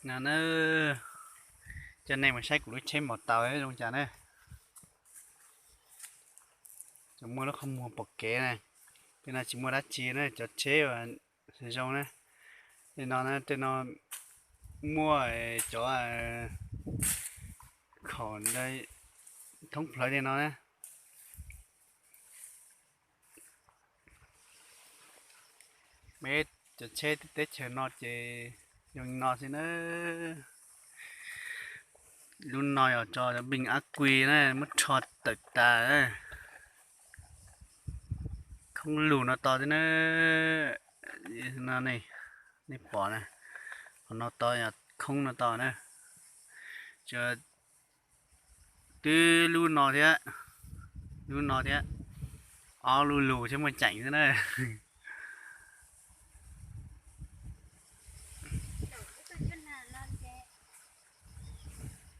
No na, coj nej mus saib kuv lub tsheb mos taus zoo cas na. Cov muaj lub qhov muag pom kev na, tej no tsis muaj dab tsi na, cov tsheb uas zoo na. Tej no na, tej no muaj cov khaum thoob plawv li no na. Peb cov tsheb teb chaws no ces zoo li no xwb na. Lub no yog tso cov npeej ab kui na, muab rho tawm tas na. Khoob lug no to xwb na. No, nej pom na, qhov no to yog khoob no to na. Tsuas twb lub no thiab, lub no thiab, ob lub lug thiab muaj ceem xwb na.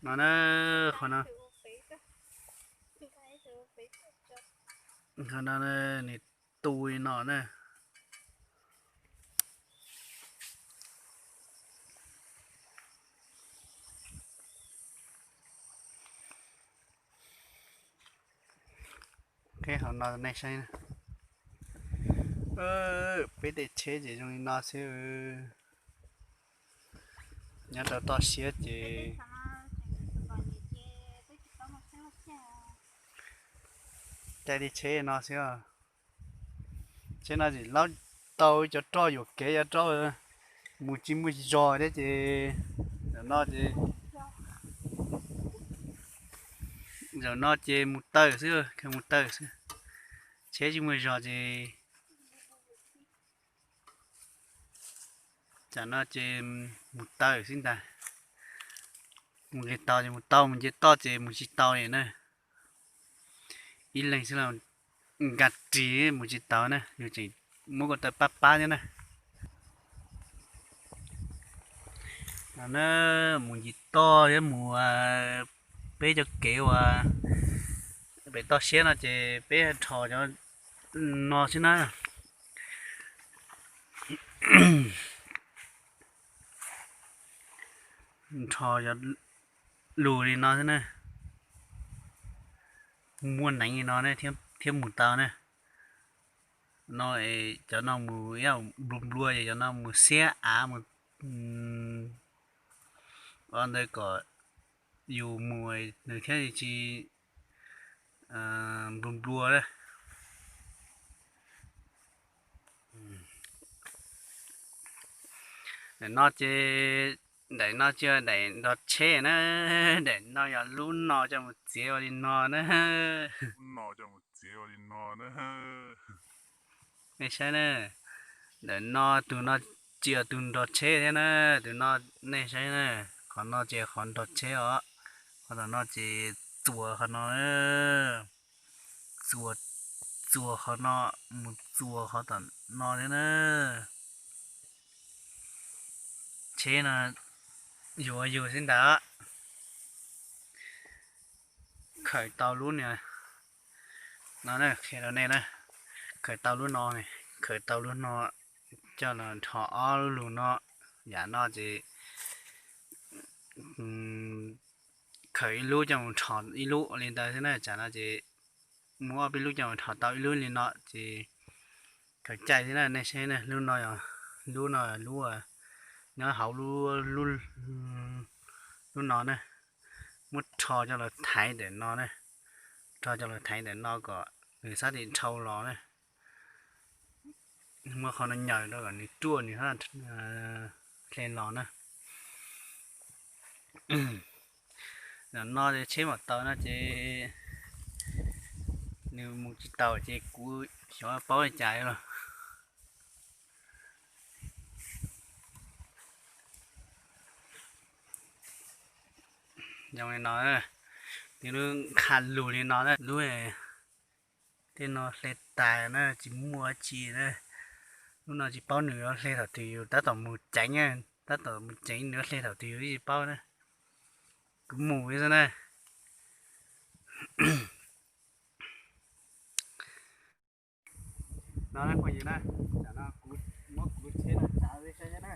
No na, qhov no, qhov no nws tu li no na. Qhov no nej saib, peb tej tsheb ces zoo li no xwb. Nyob rau toj siab ces caij tej tsheb no xwb. Tsheb no tsis laub tau cov roj yuam kev, cov roj mus tsis muaj zog thiab ces, zaum no ces, zaum no ces mus tawm xwb, mus tawm xwb. Tsheb tsis muaj zog ces, tam no ces mus tawm xwb ntag. Mus nqis tau ces mus tau, mus nce toj ces mus tsis tau li na. Ib leeg xwb los nkag ris mus tsis tau na, yus tseem muab ko taw pab pab thiab na. No na, mus ncig toj thiab mus peb cov kev uas pem toj siab no ces peb rho cov no xwb na. Rho cov lug li no xwb na. Muaj neev li no ne thiab mus tau na. No, cov no mus ib yam nplua nplua ces cov no mus xiab av mus ua ntawd kom yus mus nws thiaj li tsis nplua nplua na. Daim no ces, daim no tsis yog daim nrog tsheb na, daim no yog lub no coj mus txiav ua li no na. Nej saib na, ntawm no tus no tsis yog tus nrog tsheb thiab na, tus no nej saib na, qhov no ces qhov nrog tsheb os, qhov tom no ces txuas qhov no, txuas, txuas qhov no, mus txuas qhov tom no thiab na. Tsheb no yus ua yus xwb ntag. Khaws tau lub no, no qhia rau nej na, khaws tau lub no, khaws tau lub no coj los nrho ob lub lug no, yam no ces khaws ib lub coj mus nrho ib lub li ntawd xwb na. Tsam no ces muab ob peb lub coj mus nrho tau ib lub li no ces khaws caij xwb na. Nej saib na, lub no, lub no lub nyob hauv lub no na, muab rho coj los thaiv ntawm no na, rho coj los thaiv ntawm no kom nws sab tim dhau los na. Muab qhov no nyaws rau kom nws ruaj nws hle los na. Zaum no ces tsheb mam tau no ces nws mus tsis tau ces kuv xyov paub li cas los. Zoo li no, twb lub qha lug li no na, lub tej no hle tas na, tsis muaj dab tsi na. Lub no tsis paub nws yuav hle thaum twg, yus tab tom mus ceev, tab tom mus ceev nws yuav hle thaum twg yus tsis paub na. Kuv mus xwb na. No phooj ywg na, tam no kuv muab kuv tsheb no tsav saib na,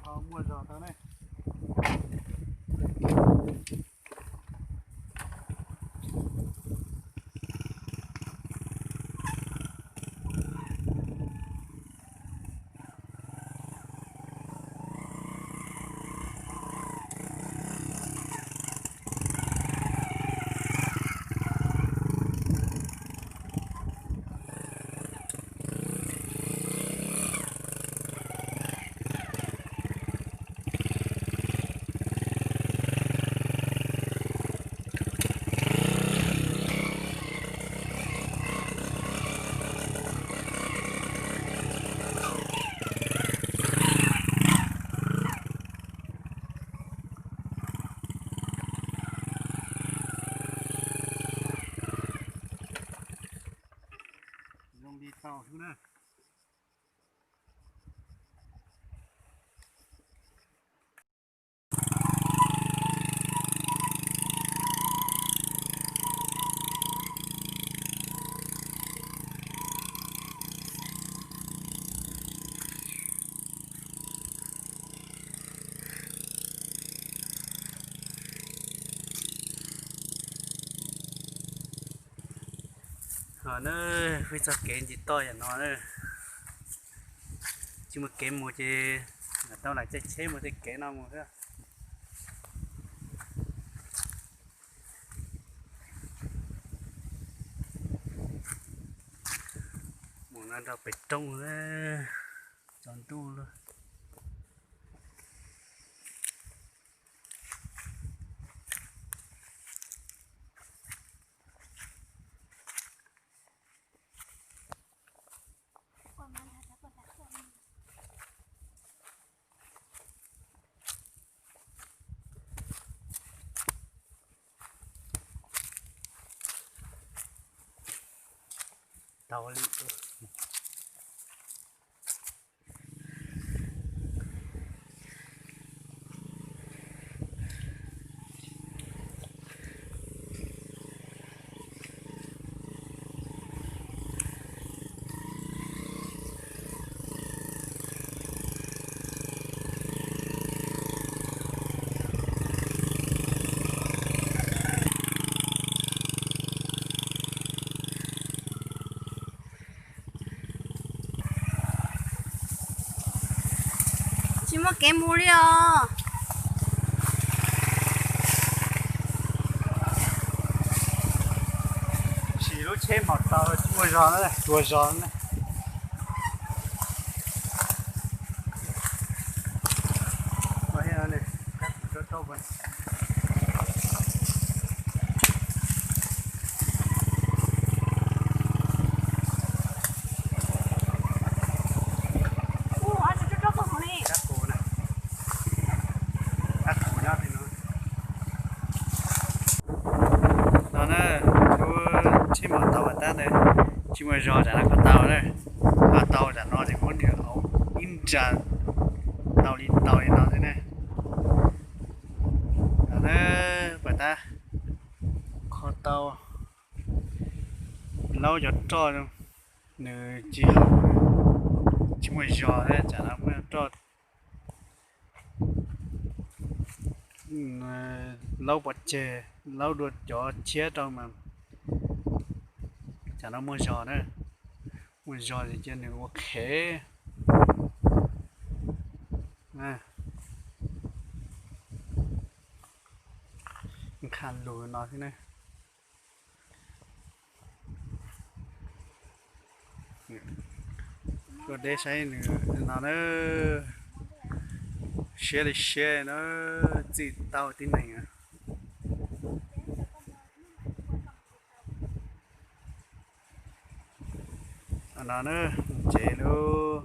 ho muaj zog tau na. Na, peb txoj kev nce toj yam no na, tsis muaj kev mus ces tau lam caij tsheb mus tej kev no mus xwb. Mus no rau pem roob, tsaus ntuj lawm. Tau li. Tsis muaj kev mus li os. Sim lub tsheb hmo tau tsis muaj zog na, tsuas zog na. No na, lub tsheb hmo tau tab ntawd tsis muaj zog, tsam no kho tau na. Kho tau tsam no ces muab nws hauv ib nra tau li tau li no xwb na. No na, pom tab, kho tau. Laub cov roj nws tsis haum, tsis muaj zog, tsam no muaj roj. Laub pov tseg, laub dua cov tshiab rau mas tsam no muaj zog na. Muaj zog ces cia nws ua qhev. Nqha lug no xwb na. Tuaj deb saib nws no na, siab li siab na, txij tau tib neeg. No na, tsev lub